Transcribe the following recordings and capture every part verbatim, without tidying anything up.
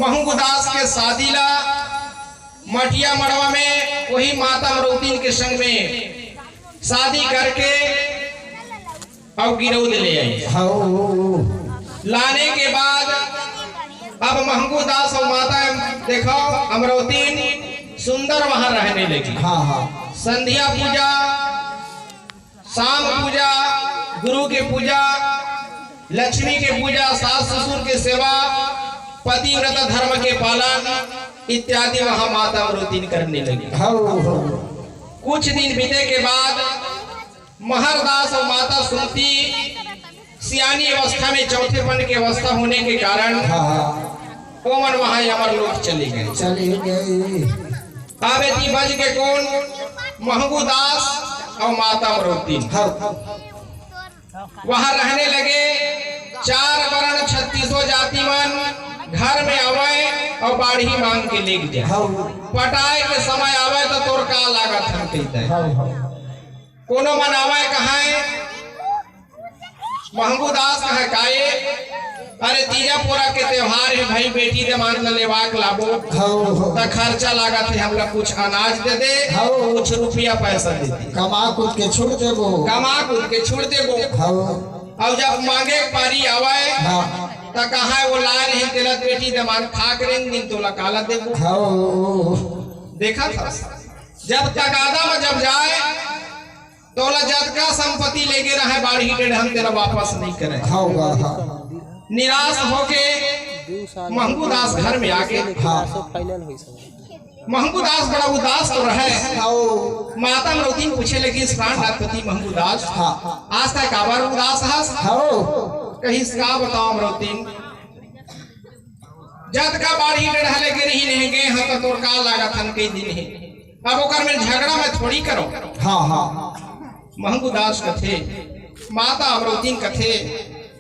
महंगू दास के शादी ला मटिया मड़वा में वही माता अमरौतिन के संग में शादी करके अउ गिरौद ले आई। हाँ। लाने के बाद अब महंगू दास अउ माता देखो अमरौतिन सुंदर वहां रहने लगी। हाँ, हाँ। संध्या पूजा, शाम पूजा, गुरु के पूजा, लक्ष्मी के पूजा, सास ससुर के सेवा, पतिव्रता धर्म के पालन इत्यादि वहां माता अमरौतिन करने लगी। हाँ, हाँ। कुछ दिन बीते के बाद महरदास अउ माता सुमती सियानी अवस्था में चौथेपन के अवस्था होने के कारण हाँ, हाँ। ओमन वहां अमर लोक चले गए। चले गए। अब एती बच के कोन? महंगू दास अउ माता अमरौतिन। हाँ। वहां रहने लगे। चार वर्ण छत्तीसों जाति मन घर में आवय अउ बाढ़ी मांग के लेग जाय। हाँ। पटाए के समय आवय त तोर का लागत हन कहिथे। हाँ, हाँ। कोनो मन आवय कहय, महंगू दास कहय, "काये?" "अरे, तीजा पोरा के त्योहार हे भाई, बेटी दमांद ल लेवाक लाबो, हाँ, हाँ। त खर्चा लागत हे, हमला कुछ अनाज दे दे, हाँ। कुछ रुपया पैसा दे दे। कमा कुछ के छुट देबो। कमा कुछ के छुट देबो।" हाँ। अउ जब मांगे के पारी आवय, हाँ। त कहय, "वो लाय रहे तेला बेटी दमांद खा के रेंग दिन, तोला काला देबो।" हाँ। देखत हस, जब तगादा म जब जाय, तोला जतका संपत्ति लेगे रहय बाढ़ी डेढ़ हन तेला वापस नहीं करे। हाँ, हाँ, हाँ। निराश होके महंगू दास घर में आके हाँ। महंगू दास बड़ा उदास तो रहय। हाँ। माता अमरौतिन पूछे लगिस, "प्राणनाथ पति महंगू दास, हाँ। आज तक काबर उदास हस?" हाँ। कहिस, "का बताओ अमरौतिन, जतका बाढ़ी डेढ़ लेगे रहिन हे गे हन त तोर का लागत हन कई दिन हे, अब ओकर में झगड़ा मैं थोड़ी करो।" हाँ, हाँ। महंगू दास कथे, माता अमरौतिन कथे,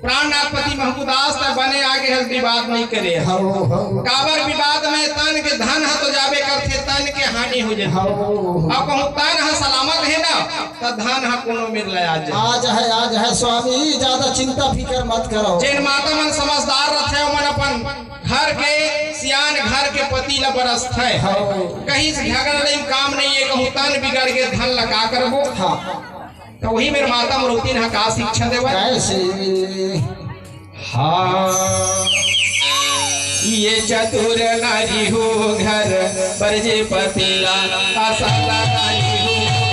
"प्राणनाथ पति महंगू दास, त बने आगे हस विवाद नहीं करे।" हाँ, हाँ। काबर विवाद में तन के धन ह तो जाबे करथे, तन के हानि हो जाथे। हाँ। अब कहूँ तन ह सलामत हे ना, त धन ह कोनो मेर ले आ जाय। आज है, आज है स्वामी, ज्यादा चिंता फिकर मत करो। जेन माता मन समझदार रथे, ओमन अपन घर के सियान, घर के पति ल बरसथे। हाँ। कहीं से झगड़ा लड़ई म काम नहीं हे, कहूँ तन बिगड़ गे, धन ल का करबो? हाँ। त वही मेर माता अमरौतिन ह का शिक्षा देवय? कैसे? हाँ, ये चतुर नारी हो घर बर जे पति ला, असल नारी हो घर।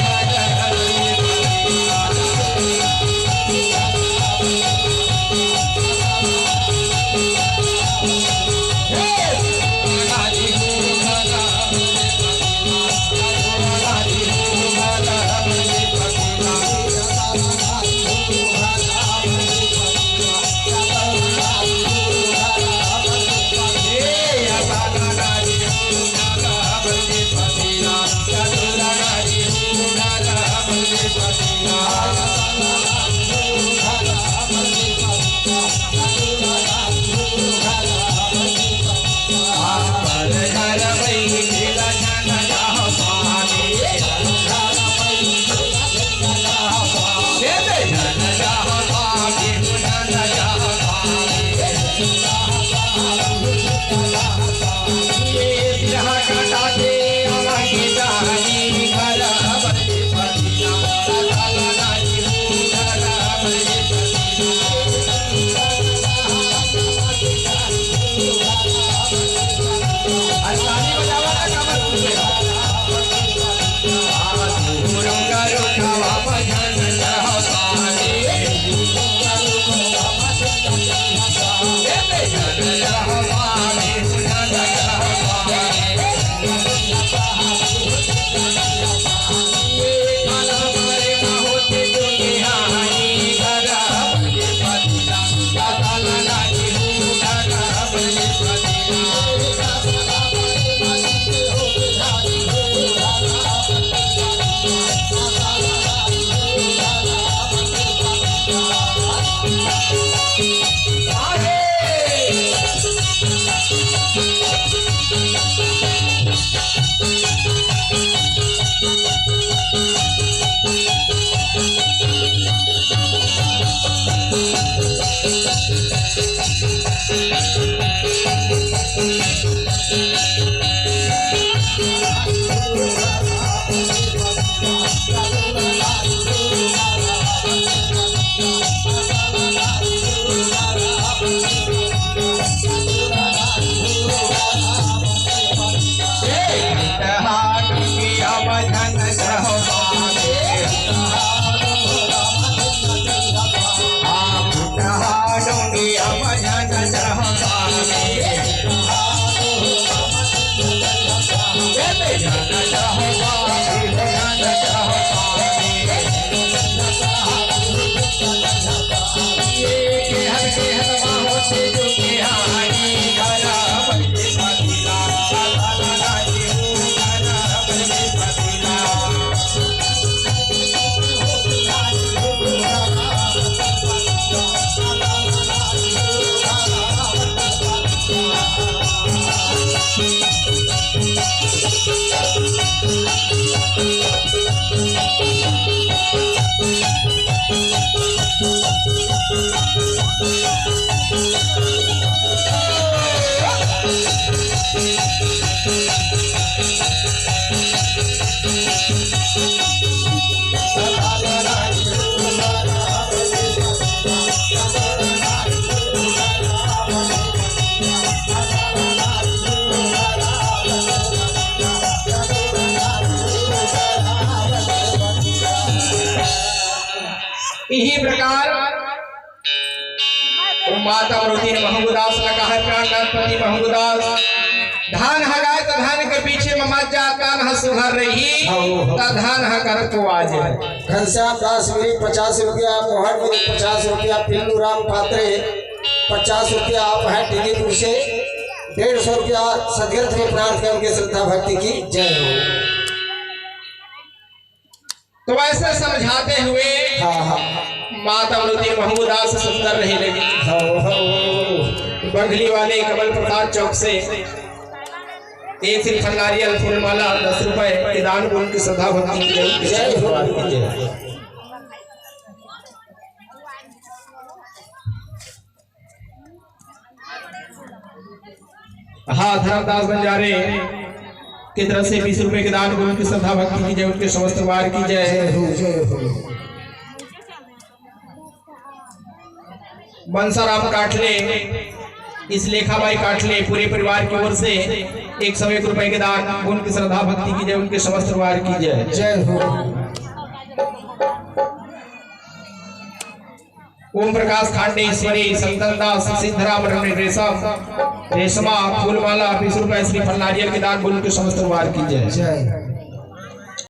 इही प्रकार वो माता अमरोती ने महंगुदास ला कहा, प्राणनाथ पति महंगुदास, धान ह गाय त धान के पीछे म मत जा, तन ह सुघर रही, हाँ, वो, हाँ। त धान ह करत को आ जाए। घनश्याम दास मेरी पचास रुपया, मोहन मेरी पचास रुपया, पिल्लू राम पात्रे पचास रुपया, आप हैं टीवीपुर से डेढ़ सौ रुपया, सदगत में प्रार्थना करके श्रद्धा भक्ति की जय हो। तो ऐसे समझाते हुए हाँ, हाँ। माता अमरोती महंगुदास सुंदर रहे लगी। हाँ, हाँ। बंगली वाले कमल प्रसाद चौक से एक श्रीफल नारियल फूलमाला दस रुपए के दान पुण्य की श्रद्धा भक्ति की जय हो। हाँ, धर्मदास बंजारे की तरफ से बीस रुपए के दान, उनकी श्रद्धा भक्ति की जय, उनके समस्त परिवार की जय। जय हो, जय हो। मनसाराम काटले, इसलेखाबाई काटले, पूरे परिवार की ओर से एक सौ एक रुपए के दान, उनकी श्रद्धा भक्ति की जय, उनके समस्त परिवार की जय। जय हो। ओम प्रकाश खांडे, ईश्वरी, संतन दास, सिद्धराम, रेशम, रेशमा, फूलमाला, बीस रुपए, श्रीफल नारियल के दान, बोल के समस्त परिवार की जय। जय।